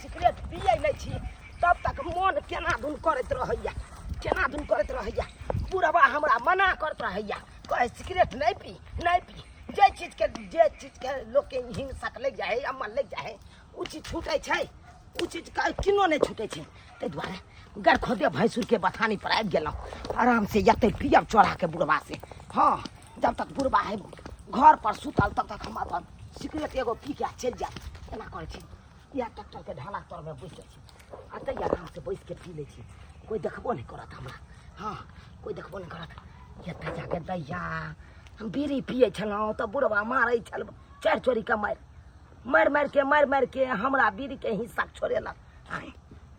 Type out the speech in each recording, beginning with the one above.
Cigarette पियै नहि छी तब तक मोन केना धुन करैत रहैया, केना धुन करैत रहैया। बुढ़बा हमरा मना करैत रहैया, कहै सिगरेट नहि पी, नहि पी। जे चीजके, जे चीजके लोकके हिंसक लागि जाइ हइ, अमल लागि जाइ हइ, ओ चीज छूटै छै, ओ चीज किनो नहि छूटै छै। ताहि दुआरे गरखोदे भैंसुरके बथानी पर आबि गेलहुँ, आरामसँ एतै पियब चोराके बुढ़बा से। हँ, जब तक बुढ़बा है घर पर सुतल तब तक हम अपन सिगरेट एगो पी के चलि जायब। एना करै छी, इएह ट्रैक्टरके ढाला तरमे बैस जाइ छी आ तै आरामसँ बैस के पी लै छी, कोइ देखबो नहि करत हमरा। हँ, कोइ देखबो नहि करत। एतऽ जाके दैया हम बीड़ी पियै छलहुँ तऽ बुढ़बा मारै छल चारि चोरीके मारि मारि मारिके मारि मारिके हमरा बीड़ीके हिस्सा छोड़ेलक। आँय,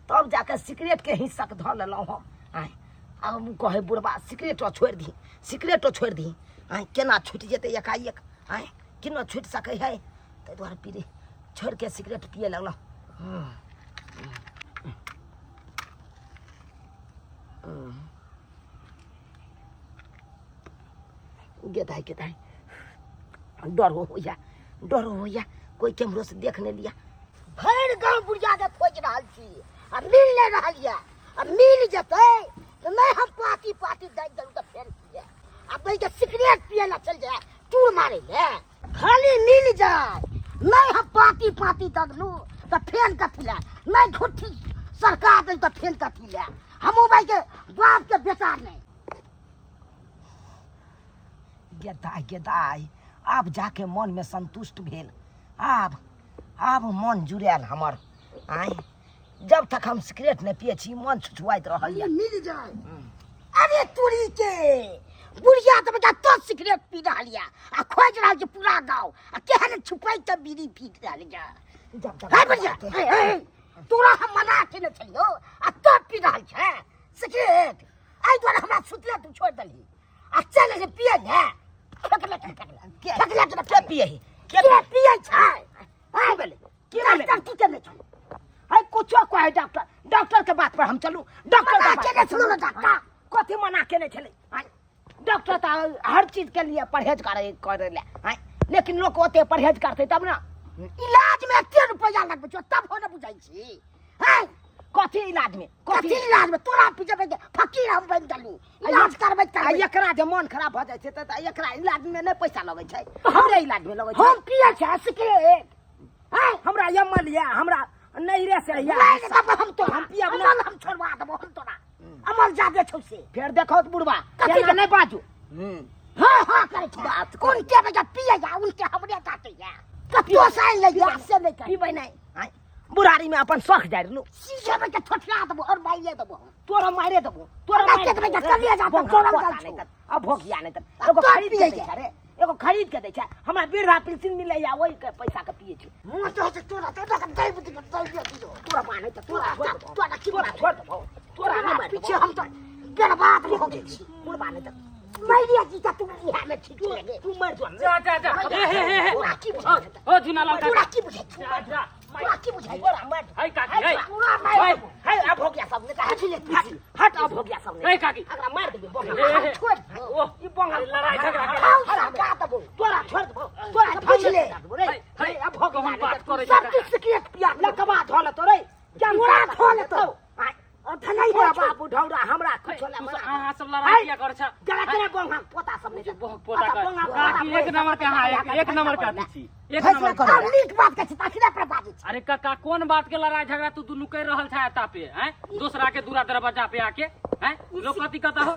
तब जाके सिगरेटके हिस्सा धऽ लेलहुँ हम। आँय, आब हम कहै बुढ़बा सिगरेटो छोड़ि दही, सिगरेटो छोड़ि दही। आँय, केना छुटि जेतै एकाएक? आँय, केना छुटि सकै है? ताहि दुआरे बीड़ी छोड़िके सिगरेट पिए लगलहुँ। गेदाइ गेदाइ डरो होइया, डरो होइया कोई केम्हरो से देख नहि लिया। भरि गाँव बुढ़िया के खोजि रहल छी आ मिल नहि रहल यऽ। आ मिल जेतै तऽ नहि हम पाती पाती दै देलहुँ तऽ फेर पिए आ दै के सिगरेट पिए लए चलि जाय टूर मारै लए। खाली मिल जाय, नहि हम पाती पाती दगलू तऽ फेर कथी लए, नहि घुट्ठी सरकार दै तऽ फेर कथी लए। हमहूँ भाई के बाप के बेटा नहि। गेदाइ गेदाइ आब जाके मनमे संतुष्ट भेल, आब आब मन जुड़ायल हमर। आँय, जब तक हम सिगरेट नहि पियै छी मन छुछुआइत रहैया। मिल जाय। अरे तोरी के बुढ़िया तऽ बेटा तो सिगरेट पी रहल यऽ आ खोजि रहल छै पूरा गाँव आ केहन छुपै के बीड़ी पी रहल यऽ। जब तक हे बुढ़िया, हे, हे, तोरा हम मना केने छलियौ आ तो पी रहल छै सिगरेट, एहि दुआरे हमरा सुतले तू छोड़ि देलही आ चल जे पियै ने। फेकले के फेकले के फेकले के के पियै के पियै छै? की भेलै? की भेलै? डॉक्टर की केने छौ? है कुछो कहै डॉक्टर, डॉक्टर के बात पर हम चलू? डॉक्टर मना केने छलौ ने डॉक्टर? कथी मना केने छलै? आँय, डॉक्टर तऽ हर चीज के लिए परहेज करे करे ले। आँय, लेकिन लोक ओते परहेज करतै तब ने। इलाज में एते रुपया लगबै छौ तब हो ने बुझै छी? हैं, कथी इलाज में? कथी इलाज में? तोरा पीछे के फकीर हम बनि गेलू, इलाज करबै आ करबै। एकरा जे मन खराब भऽ जाइ छै तऽ एकरा इलाज में नहि पैसा लगै छै, हमरे इलाज में लगै छै। हम पियै छै सिगरेट? हैं, हमरा यमल यऽ, हमरा नैहरे से यऽ। नहि देबो हम तोरा, हम पियब अमल नहि। हम छोड़वा देबो, हम तोरा अमल जादे छौ से। फेर देखो तऽ बुढ़बा, कथी एना नहि बाजू। हाँ हाँ करै छै। बात करै। उनके बेटा पियै या उनके हमरे डांटै या कतौ से आनि लै या से नहि करै। पीबै नहि। आँय, बुढ़ारी में अपन शौख जारि लू। सीधे बेटा ठोठरा देबो और मारिए देबो हम। तोरा मारे देबो, तोरा हमरा मारि के देबै देबो। तऽ चलिए जा, भोग तोरा पोता जाय नहि छौ। तऽ, अब भोगिया नहि तऽ। आ एगो तोर खरीद के पियै दै जा। छै रे, एगो खरीद के दै छै। हमरा वृद्धा पेंशन मिलैया, ओहि के पैसा के पियै छी। मुँह से होतै तोरा, तोरा के दै बुद्धि के दै दियौ। तोरा मानै तऽ तोरा छोड़ देबो। तोरा की तोरा छोड़ देबो, तोरा नहि मारि पीछे देबो। हम तऽ बर्बाद भऽ गेल छी। बुढ़बा नहि तऽ मारिया जी तऽ तू इएह मे ठीक तू लगे। तू मरि जो। जा जा जा, हे हे हे हे, तोरा की बुझाइ छै? ओ झुना लाल तोरा काका, की बुझाइ छै? जा जा, तोरा की बुझाइ छै? तोरा मारि है काकी, है पूरा मारि है। देबो। है, अब हो गया सब ने, बुझि ले, हट हट, अब हो गया सब ने। है काकी, अगला मार देबे बंगा। हे, हे। छोड़ दे। ओ ई बंगा लड़ाई झगड़ा के। खाउ सरका देबो। तोरा छोड़ देबो, तोरा बुझि ले। रे। है, है, रे, अब हो गया कौन बात करै सब छै? किछु सिगरेट पिया लकवा धऽ लेतो रे, पूरा धऽ लेतौ। आँय, और धनाइ तोरा होइ छौ। बाबू ढौरा हमरा कुछो ले तू मना। अहाँ सब लड़ाई किया करै छ? गला केना बंगा पोता सब ने। बहुत पोता अच्छा, बंगा कर। काकी पोता एक नंबर के, अहाँ एक नंबर के अथी छी, एक फैसला नंबर के। करू। हम नीक बात कहै छी तखने पर बाजै छी। अरे काका, कोन बात के लड़ाई झगड़ा तू दुनू कर रहल छ एता पे? हैं, दूसरा के दूरा दरवाजा पे आके हैं लोग कथी कहता हो?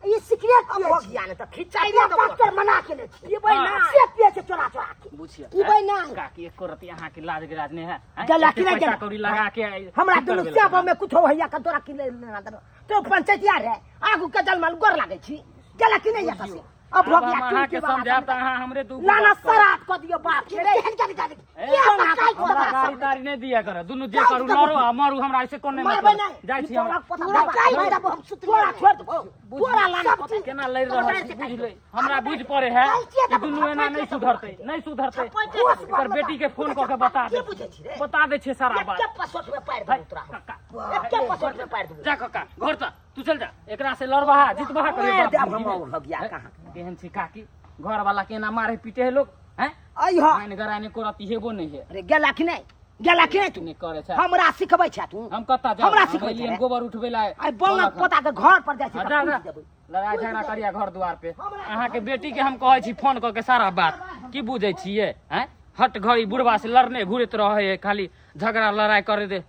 ई सिगरेट अब पियै हो छी। गया ने तऽ खिचाइ अपना दे देबो। डॉक्टर मना केने छी। पीबै हाँ। नहि। से पियै छै चोरा चोरा के। बुझिए पीबै नहि। काकी, एको रति अहाँ के लाज गिराज नहीं है? हैं? गला की एते नहि पैसा गेला? कौड़ी लगा के आई- हमरा की दुनू करबै सेवा लगा? में कुछो होइया के तोरा की लेना देना? तो पंचायतिया रे आगू के जलमल गोर लागै छी, गेला कि नहि एतऽ से? अब हो आब गया हम अहाँ के चुनकी वाला समझायब सब। तऽ अहाँ हमरे दू लाना सरात कऽ दियौ बाप के रे। केहन केहन केहन? ए, के हमरा बताइ हमरा तोरा गाड़ी सब? ताड़ी नहि दिया कर, दुनू जे काटि करू देबो। लड़ो आ मरू, हमरा ऐसे कोन नहि मारबै मतलब। नहि। जाइ छी हमरा। पोता तोरा बाबा, काटि मारि देबो हम सुतले तोरा मे। छोड़ देबो, तोरा लाना सब पोता। चीज। केना लड़ि रहल छी बुझि ले, हमरा बुझि पड़े है काटि ई देबो, दुनू एना नहि सुधरतै, नहि सुधरतै। एकर बेटी के फोन कऽ के बता की दे, बुझै छी रे? बता दै छियै सारा बात। एके पसोट में पारि देबो तोरा हम। काका, एके पसोट में पारि देबो। जा काका, घर जा, तू चल जा, एकरा से लड़बहा जितबहा कहियो मारि बाप देब हम जिंदगी में। और हो गया कहाँ। केहन छी काकी, घर वाला के एना मारे पीटे है लोग? हैं, अइह मानि गराने को रति हेबो नहीं है। अरे गेला कि नहि? गेला के तू नहि करै छै। हमरा सिखबै छै तू? हम कतऽ जाउ? हमरा हम सिखबै एलियै छै? गोबर उठबै ला। आइ बौना पोता के घर पर जाइ छै हँ, तऽ जा, पूछि जा। देबै। लड़ाइ झगड़ा करिया घर दुआर पे। अहाँके बेटी के हम कहै छी फोन कऽ के सारा बात की बुझै छियै? आँय, हट घड़ी बुढ़बा से लड़ने घुरैत रहै है, खाली झगड़ा लड़ाइ करे दे।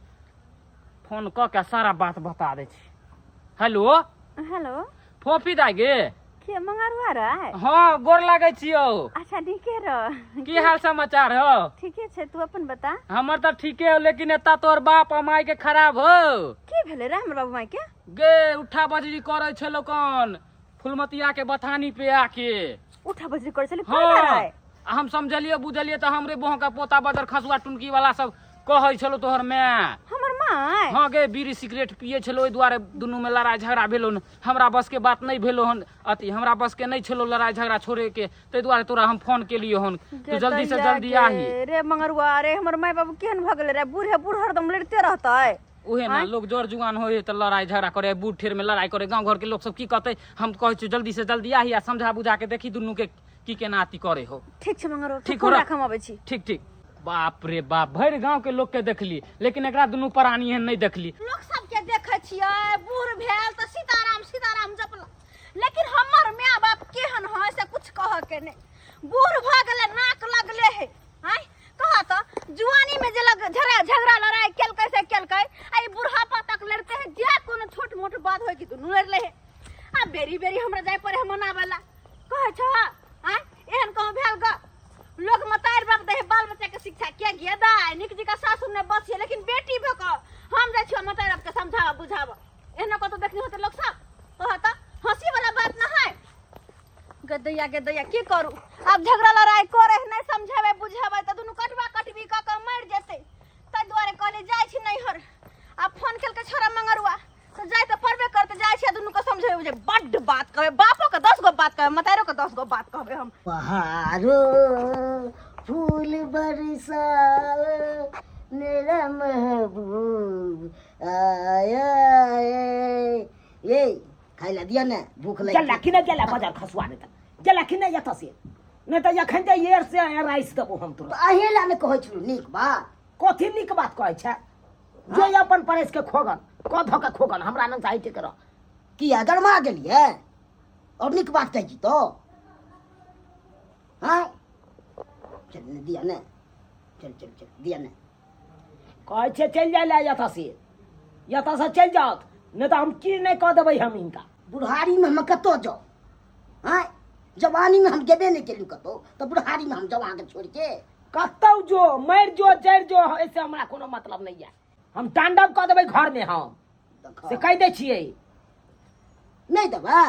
फोन कऽ के सारा बात बता दै छी। हेलो। हेलो। फोफी दाइ गे। के मंगरुआ रह? हाँ, गोर लागै छियौ। अच्छा, नीके रह। की हाल समाचार हो? ठीके छै, तू अपन बता। हमर तऽ ठीके हो, लेकिन एतऽ तोहर बाप आ माय के खराब हो। की भेलै रे हमर बाबू माय के? गे, उठा बजरी करै छै लोकन फुलमतिया के बथानी पे आके। उठा बजरी करै छलै? हाँ। कोन रहे? आ हम समझलियै बुझलियै तऽ हमरे बहन का पोता बदर खसुआ टुनकी वाला सब कहै छलो तोहर माय। हमर माय? हाँ गे, बीड़ी सिगरेट पिए छलो, ओहि दुआरे दुनू में लड़ाई झगड़ा भेलो हन। हमरा बस के बात नहीं भेलो हन, अथी हमरा बस के नहीं छलो लड़ाई झगड़ा छोड़े के, ताहि दुआरे तोरा हम फोन केलियो हन। तू जल्दी से जल्दी आही। रे मंगरुआ रे, हमर माय बाबू केहन भऽ गेलै रे? बूढ़े बूढ़ हरदम लड़िते रहतै। उहे ना, लोग जोर जुआन होय तऽ लड़ाई झगड़ा करे, बूढ़ ठेर में लड़ाई करे, गाँव घर के लोग सब की कहते? हम कहै छियौ जल्दी से जल्दी आही आ समझा बुझा के देखी दुनू के की केना अथी करे हो। ठीक छै मंगरुआ, ठीक फोन हो। राख, हम अबै छी। ठीक ठीक। बाप रे बाप, भरि गांव के लोग के देखली, लेकिन एकरा दुनू प्राणी एहन नहीं देखली। लोक सबके देखै छियै बूढ़ भेल तऽ सीताराम सीताराम जपल, लेकिन हमर माय बाप केहन है से कुछ कहऽ के नहि। बूढ़ भऽ गेलै, नाक लगले है। आँय, कह तऽ, जुआनी में जे लग झगड़ा झगड़ा लड़ाई केलकै से केलकै, आ ई बुढ़ापा तक लड़ते है। जे कोनो छोट मोट बात होय कि दुनू लड़ले है, आ बेरी बेरी हमरा जाय पड़े है मनाबै ला। कहै छ, आँय, एहन कहूँ भेल ग? लोग मतार बाप दे बाल बच्चा के शिक्षा के गे दाय, निक जी का सासु ने बचिए, लेकिन बेटी भ क हम जाइ छियो मतार बाप के समझाब बुझाब। एहनो कतौ देखनी होते लोग सब? कह त, हंसी वाला बात न है। गदैया गदैया, की करू आब? झगड़ा लड़ाई करे नहीं, समझावे बुझावे त दुनू कटवा कटबी क क मर जेतै। ताहि दुआरे कहले जाइ छी नैहर। आ फोन केलकै छोरा मंगरुआ तऽ जाय तऽ पड़बे करते। जाइ छी दुनू के समझेबै बुझेबै, बड्ड बात कहबै। बापो के 10 गो बात कहबै, मतारो के 10 गो बात कहबै हम। बहारो फूल बरसाओ, मेरा महबूब आया है। ये खाइ ला दिया ने, भूख लगी। गेला कि नहि गेला बजार खसुआ? नहि तऽ गेला कि नहि एतऽ से? नहि तऽ एखन तऽ एर से राइस देबो हम तोरा। अहे ला ने कहै छलहुँ नीक बात। कथी नीक बात कहै छै? जो अपन परेश के खोगन कऽ धऽ के खोगन, हमरा लग चाही के रह। किया गरमा गेलियै? और नीक बात कहै छी तो हाँ, चल ने दिया ने, चल चल चल दिया ने। कहै छै चलि जाइ लए एतऽ से, एतऽ से चलि जाओ, नहि तऽ हम की नहि कऽ देबै हम हिनका। बुढ़ारीमे हम कतऽ जाउ? आँय, जवानीमे हम गेबे नहि केलहुँ कतहु, तऽ बुढ़ारीमे हम जाउ अहाँके छोड़िके? कतौ जो, मरि जो, जरि जो, एहिसे हमरा कोनो मतलब नहि यऽ। हम तांडव कऽ देबै घरमे हम से कहि दै छियै। नहि देबै?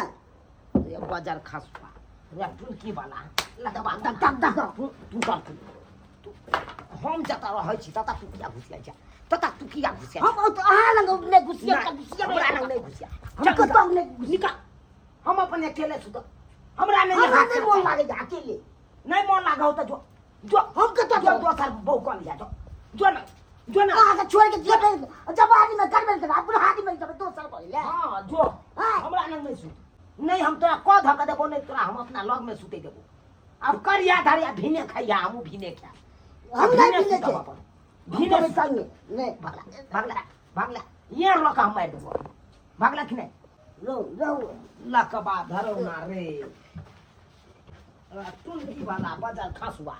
ये बजर खसुआ रे टुनकी वाला, दबा दब दब दब। तू तू कर तू हम जतऽ रहै छी ततऽ तू किया घुसिया छै? ततऽ तू किया घुसिया? हम तऽ अहाँ लग नहि घुसिया। नहि, हमरा लग नहि घुसिया। हम चल। कतौ नहि। निकल, हम अपन अकेले सुतब, हमरा नहि। हमरा नहि मोन लागै छै अकेले। नहि मोन लागौ तऽ जो जो। हम कतऽ जो जाउ? दोसर बहु कऽ लिया, जो जो ना, जो ना। अहाँके छोड़ि के जेबै? जवानीमे करबै ने, बुढ़ारीमे जेबै दोसर करै लए? हाँ, जो। हाँ। हमरा लग नहि सुत, नहि हम तोरा कऽ धऽ कऽ देबो, नहि तोरा हम अपना लग में सुते देबो। अब करिया धरिया भीने खैया, हमहूँ भीने खायब। हम नहि भीने सुतब छै। अपन भीने भीने सुतब। संगे नहि। भगला भगला भगला, ये लऽ कऽ हम मारि देबो। भगला कि नहि? रहू रहू। लकबा धरौ ना रे टुनकी वाला बजर खसुआ,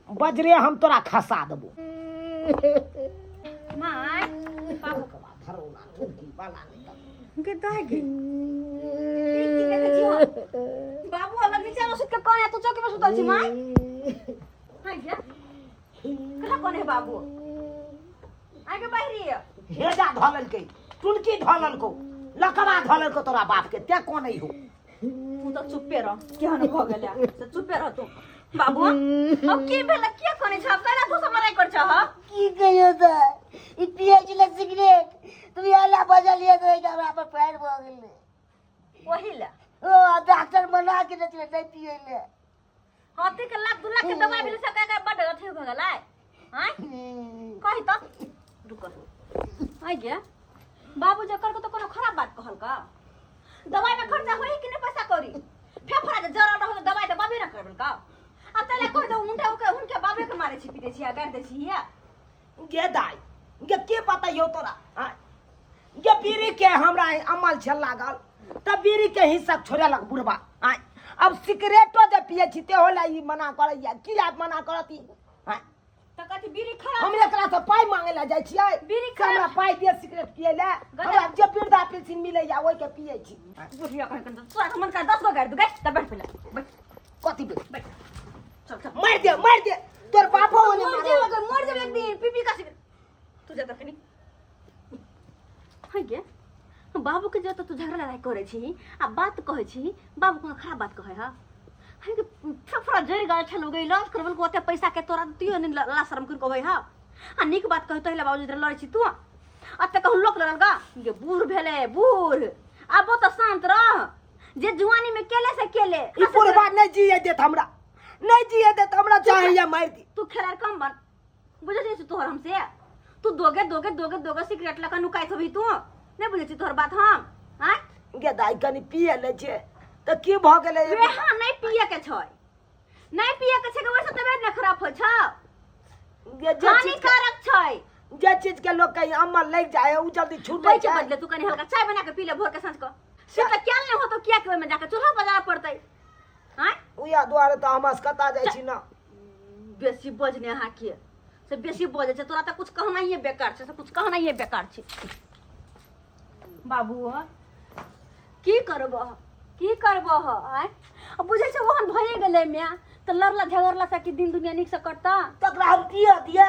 बजरे हम तोरा खसा देबो। माय। लकबा धरौ ना टुनकी वाला नहि तऽ। गे दाय गे, ई की देखै छी हम? बाबू अलग नीचा में सुत के कोन है, तू चौकी में सुतल छी। माय हाय गे, कहाँ कोन है बाबू? आगे बाहरी। हेजा धऽ लेलकै, टुनकी धऽ लेलकौ, लकबा धऽ लेलकौ तोरा बाप के, तें कोन हो। तू तऽ चुप्पे रह, केहन भऽ गेलै से चुप्पे रह तू। बाबू, अब की भेल? किया कोने छ? कैला तू सब लड़ाई कर छ? की कहियो तऽ ई पियै छलै सिगरेट, তুমি अल्लाह बजलियै तऽ ओहिके हमरा पर पैर भऽ गेलै। ओही ला? ओ डॉक्टर मना के छलै नहि पियै लए। हाथी के लाख 2 लाख के दवाई भेलै सब के बड अथी भऽ गेलै। आँय, कही तऽ, रुक। आइ गे बाबू, जे करको तऽ कोनो खराब बात कहलका? दवाई में खर्चा होई कि नहीं पैसा कौड़ी? फेफड़ा जे जरल रहल तऽ दवाई तऽ बाबे ने करबेलका। अब तैला कह दो उनका उनके उनके बाबे के मारे छी, पीटे छी आ गारि दै छी। हिया गे दाइ गे के बतैयौ तोरा आँय? गे बीड़ी के हमरा अमल छल लागल तऽ बीड़ी के हिस्सा छोड़ेलक बुढ़बा आँय अब सिगरेटो जे पियै छी तेहो लए ई मना करैया किया मना करत ई आँय तऽ कथी बीड़ी खराब हम एकरा से पाइ मांगे लए जाइ छियै बीड़ी से हमरा पाइ दे सिगरेट पियै लए हमरा जे वृद्धा पेंशन मिलैया ओहि के पियै छी बुढ़िया कहीं कहीं तोरा मन कर 10 गो गाड़ि दू गै तऽ बैठ पहिले बैठ कथी बे बैठ चल चल मारि दे मारि दे तोर बापो ओने मर मारे जेबे मर जेबे एक दिन पी पी का सिगरेट तू जा तखनी है गे बाबू के जो तो तू झगड़ा लड़ाई करे छी आ बात कहै छी बाबू कोनो खराब बात कहै हा है के फफड़ा जरि गेल छल गई लॉस करबल को ओते पैसा के तोरा दियो ने ला शरम कर कहै हा आ नीक बात कहै तहिला बाबूजी लड़ै छी तू अते कहूँ लोक लड़ल गा गे बूढ़ भेलै बूढ़ आबो तऽ शांत रह जे जुआनी में केले से केले ई बुढ़बा नहि जिए देत हमरा नहि जिए देत हमरा चाहैया मारि दी तू खेलाड़ कम बन बुझै छी तोहर हमसे तू दोगे दोगे दोगे दोगे सिगरेट लगा नुकाइत होबही तू नहि बुझै छी तोहर बात हम आँय गे दाइ कनि पिए लै छै तऽ की भऽ गेलै वेहा नहि पिए के छै नहि पिए के छै के वैसे तबियत ने खराब होइ छौ गे जे चीज के हानिकारक छै जे चीज के लोक के अमल लागि जाइ है उ जल्दी छूटै वही के छै बदले तू कनि हल्का चाय बना के पी ले भोर के साँझ के से तऽ क्या नहि होतो किया के ओहिमे जाके चूल्हा बजारऽ पड़तै आँय उएह दुआरे तऽ हम असकता जाइ छी ने बेसी बजने अहाँ के से बेसी बजै छै तोरा तऽ कुछ कहनाइए बेकार छै से कुछ कहनाइए बेकार छै बाबू की करबह की करबह आँय आ बुझै छै ओहन भइए गेलै माय तऽ लड़ला झगड़ला से कि दिन दुनिया नीकसँ कटता तकरा हम किया दिए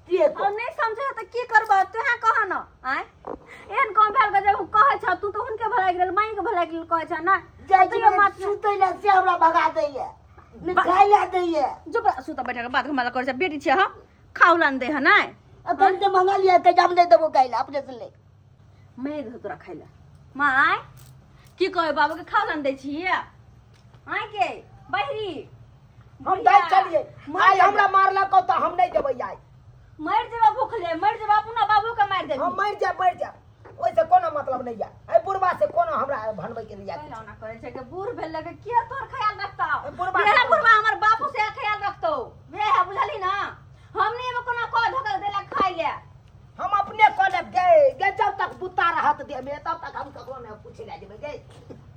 दिए और नहीं समझे तऽ की करबह तोहे कह न आँय एहन कम भेल के जब कहै छ तू तऽ हुनके भलाई के लेल माई के भलाई के लेल कहै छ ना जाइ छी तैयो माथ सुतै लए से हमरा भगा दैए नहि खाइ लए दैए जो सुत बैठा के बात हमरा करै छ बेटी छै हम खाउ ला दे है नै अपन तऽ मंगलियै तऽ हम नहि देबो खाइ लए अपने से ले मैं दे तोरा खाइ ला माय की कहै बाबू के खाउ ला दै छियै आय के बहरी हम दै छलियै आइ हमरा मारलक तऽ हम नहि देबै आइ मरि जेबा भूखले मरि जेबा अपना बाबू के मारि देबी हम मरि जायब मरि जायब ओहिसँ कोनो मतलब नहि यऽ एहि बुढ़बा से कोनो हमरा भनबै के नहि यऽ पहिला ओना कहै छै कि बूढ़ भेल के किया तोहर ख्याल रखतौ बुढ़बा मेरा बुढ़बा हमर बापू से ख्याल रखतौ वे है बुझली ना हम नहीं एगो कोनो कह धोखा देला खाइ ले हम अपने कऽ लेब गे गे जब तक बुत्ता रहत देह में तब तक हम ककरो नहि पूछे लए जेबै गे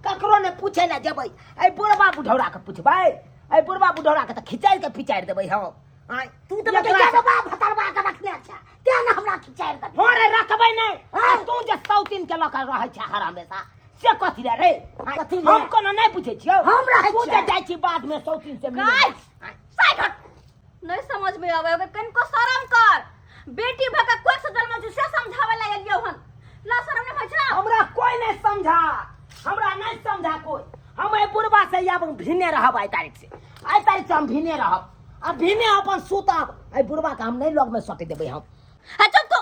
ककरो नहि पूछे लए जेबै एहि बुढ़बा बुढ़ौरा के पूछबै एहि बुढ़बा बुढ़ौरा के तऽ खिचारि के पिचारि देबै हम आँय तू तऽ एकरा से- बाबा भतरवा के रखने छै तें ने हमरा खिचारि देबही हँ रे रखबै नहि आ तू जे सौतीन के लऽ कऽ रहै छै हर हमेशा से कथी रे रे आँय, कथी रे? हम कोनो नहि बुझै छियौ हम रहै तू जे छियै। जाइ छी बाधमे सौतीन से मिलै गाय लए। साइड हट नहीं समझ में आवे अगर कनको शर्म कर बेटी भका कोई से जन्म छै से समझावे ला एलियो हन ला शर्म नहीं होइ छै हमरा कोई नहीं समझा हमरा नहीं समझा कोई हम एहि बुढ़बा से आब भिने रहब आइ तारीख से आइ तारीख से हम भिने रहब आ भिने अपन सुतब एहि बुढ़बा के हम नहीं लग में सटे देबै हम हा चुप तो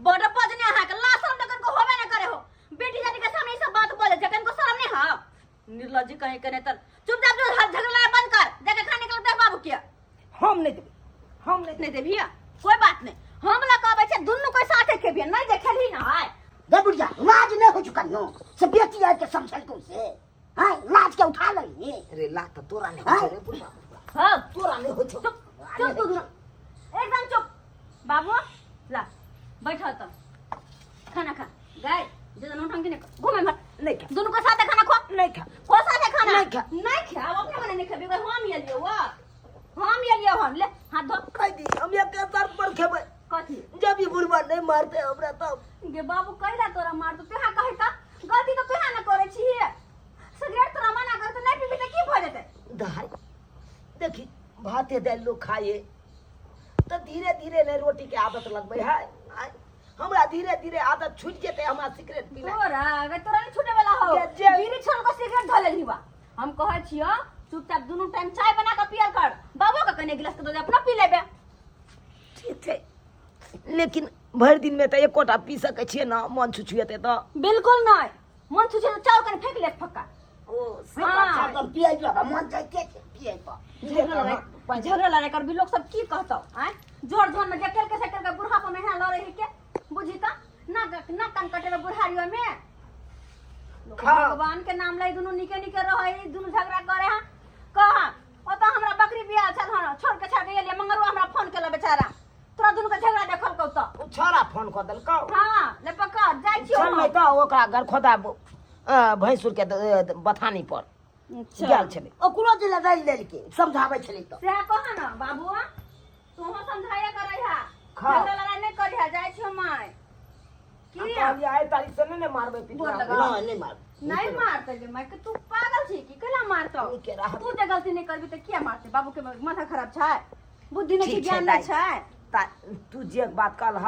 बड़ बजने अहाँ के ला शर्म तो कनको होबे ना करे हो बेटी जाति के सामने ई सब बात बोले छै कनको शर्म नहीं हा निर्लज्ज कहीं के नहीं तर चुपचाप जो हाथ झगड़ा बंद कर जाके खाने के लिए दे बाबू के हम नहीं देबै हम नहीं नहीं देबिया कोई बात नहीं हम ला कहबै छै दुनू कोई साथे खेबिया नहीं जे खेलही ना आय गे बुढ़िया लाज नहि होइ छौ कनियो से बेटी आबि के समझलकौ से हाँ लाज के उठा लेलही रे लात तऽ तोरा नहि होइ छौ रे बुढ़बा हां तोरा नहि होइ छौ चुप चुप तू दुनू एकदम चुप बाबू ला बैठ त खाना खा गाय जे नौटंकी नहीं घूमे मत नहीं खा दुनू को साथे खाना खो नहीं खा को साथे खाना नहीं खा। नहीं खा अब अपने मने नहीं खेबी हम एलियो वा हम एलियो हम ले हाथ धो कह दी हम एक सर पर खेबै कथी जब ई बुढ़बा नहीं मारते हमरा तब गे बाबू कैला तोरा मार तो तुहा कहे त गलती तो तुहा न करे छी सिगरेट तोरा मना कर तो नहीं पीबी त की भ जेतै दाई देखी भाते दालि लोग खाए तऽ धीरे धीरे ने रोटी के आदत लगबै है आँय, हमरा धीरे धीरे आदत छूटि जेतै हमरा सिगरेट पीना तोरा अगर तोरा नहीं छूटे वाला हो जे- जे- बीड़ी छोड़ के सिगरेट धो लेलही बा हम कहै छियो चुपचाप दुनू टाइम चाय बना के पियल कर बाबू के कने गिलास के दो दे अपना पी लेबे ठीक छै लेकिन भरि दिनमे तऽ एकोटा पी सकै छियै ने मन छुछुएतै तऽ बिल्कुल नहीं मन छुछे तो चावल कने फेंक ले फक्का ओ से हाँ। बात छै, पियै लगा मन जाइ के छै पियै पर झगड़ा लड़ाई कर भी लोग सब की कहतो आय जोर जोर में जकेल के सेकेल के बुढ़ापा में यहाँ लड़े है के बुझी त ना ना कान कटे रे बुढ़ारियो में लोग खा। भगवान के नाम लै दुनू निके निके रहे दुनू झगड़ा करे हां कह ओ तो हमरा बकरी बियाह छल हन छोड़ के छाड़ के एलियै मंगरुआ हमरा फोन केला बेचारा तोरा दुनू के झगड़ा देलकौ तऽ। ओ छोरा फोन कऽ देलकौ। हँ, ले पकड़, जाइ छियौ चल। हम। नहि तऽ ओकरा गरखोदा भैंसुर के बथानी पर गेल छलै, ओकरो जे लड़ाइ लेलकै, समझाबै छलै तऽ। सएह कह ने बाबू, तोहूँ समझाइए करै हा। खा। झगड़ा लड़ाइ नहि करिहा। जाइ छियौ माय की। कहलियै आइ तारीख से नहि ने मारबै गोर पिटबै। लगा। नहि, नहि मार। नहि मारतै गे माय, के तू पागल छी की? केना मारतौ? नीके रहत। तू जे गलती नहि करबी तऽ किया मारतै? बाबू के माथा खराब छै? बुद्धि नहि छै? ठीक छै ज्ञान नहि दाइ। छै? ता तू जे बात कहलह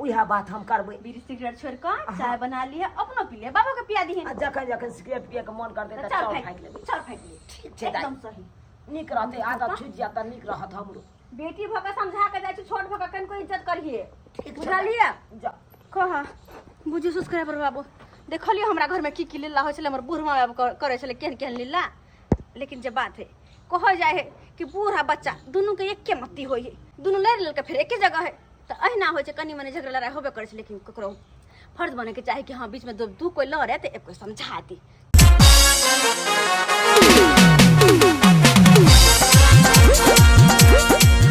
उएह बात हम करबै। बीड़ी सिगरेट छोड़ कऽ चाय बना लिए, अपनो पी ले, बाबू के पिया दिहे। आ जखन जखन सिगरेट पिए के मन करतै तऽ तऽ चाउर चाउर फाँकि फाँकि लेबै। चाउर फाँकि ले। ठीक छै दाइ। एकदम सही। नीक रहतै, आदत छुटि जायत तऽ नीक रहत हमरो। बेटी भऽ कऽ समझा के जाइ छी, छोट भऽ कऽ कनिको इज्जत करिहे। ठीक छै। बुझलियै? जा। कह बुझू सब्सक्राइबर बाबू, देखलियै हमरा घरमे की की लीला होइ छलै? हमर बूढ़ माँ बाप करै छलै केहन केहन लीला। लेकिन जे बात है, कहल जाइ है कि बूढ़ आ बच्चा दुनूके एके मत्ती होइ है, दुनू लड़ि लेलकै फेर एके जगह है। तऽ अहिना होइ छै, कनि मनि झगड़ा लड़ाइ होबे करै छै, लेकिन ककरो फर्ज बनैके चाही कि हँ, बीचमे दू कोइ लड़े तऽ एक कोइ समझा दी।